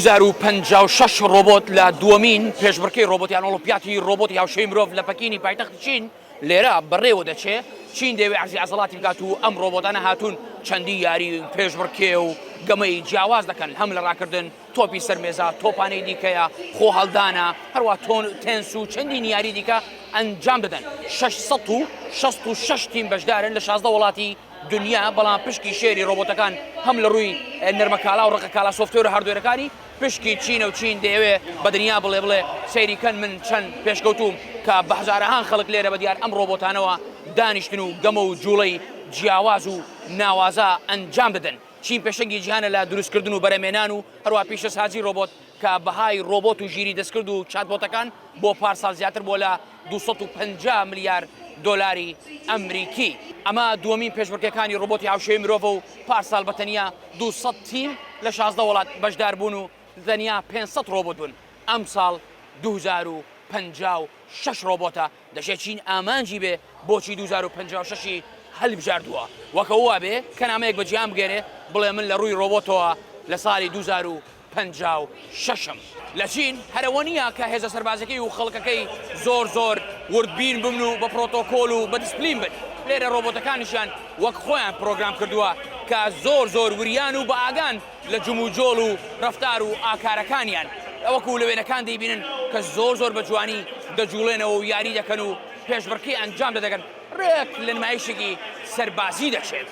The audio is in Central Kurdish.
2056 ڕۆبۆت لە دووەمین پێشبڕکێی ڕۆبۆت یان ئۆڵۆمپیاتی ڕۆبۆتی هاوشێوەی مرۆڤ لە پەکینی پایتەختی چین لێرە بەڕێوە دەچێ، چین دەیەوێ عەرزی عەزەڵاتی بکات و ئەم ڕۆبۆتانە هاتوون چەندی یاری پێشبڕکێ و گەمەی جیاواز دەکەن هەم لە ڕاکردن، تۆپی سەر مێزە، تۆپانەی دیکەیە، خۆهەڵدانە، هەروە تۆن تێنس و چەندین یاری دیکە ئەنجام دەدەن. 666 تیم بەشدارن لە 16 وڵاتی دنیا، بەڵام پشکی شێری ڕۆبۆتەکان هەم لە ڕووی نەرمەکاڵا و ڕەقەکاڵا software و hardware ەکانی پشکی چینە و چین دەیەوێ بە دنیا بڵێ بڵێ سەیری کەن من چەند پێشکەوتووم کە بە هەزارەهان خەڵک لێرە بە دیار ئەم ڕۆبۆتانەوە دانیشتن و گەمە و جوڵەی جیاواز و ناوازە ئەنجام دەدەن. چین پێشەنگی جیهانە لە دروستکردن و بەرهەمهێنان و هەروەها پیشەسازی ڕۆبۆت کە بەهای ڕۆبۆت و ژیری دەستکرد و chatbot ەکان بۆ پارساڵ زیاتر بووە لە 250 ملیار دۆلاری ئەمریکی. ئەمە دووەمین پێشبڕکێکانی ڕۆبۆتی هاوشێوەی مرۆڤە و پارساڵ بە تەنیا 200 تیم لە 16 وڵات بەشداربوون و تەنیا 500 ڕۆبۆت بوون، ئەمساڵ 2056 ڕۆبۆتە، دەشێ چین ئامانجی بێ بۆچی 2056 ی هەلبژاردووە وەک ئەوە وابێ کە نامەیەک بە جیهان بگەێنێ بڵێ من لە ڕووی ڕۆبۆتەوە لە ساڵی 2056 م. لە چین هەر ئەوە نییە کە هێزە سەربازیەکەی و خەڵکەکەی زۆر زۆر وردبین بن و بە پرۆتۆکۆل و بە دیسپلین بن، لێرە ڕۆبۆتەکانیشیان وەک خۆیان پرۆگرام کردووە کە زۆر زۆر وریان و بە ئاگان لە جموجۆڵ و ڕەفتار و ئاکارەکانیان وەکو لە وێنەکان دەیبینن کە زۆر زۆر بە جوانی دەجوڵێنەوە و یاری دەکەن و پێشبڕکێ ئەنجام دەدەگەن ڕێک لە نمایشێکی سەربازی دەچێت.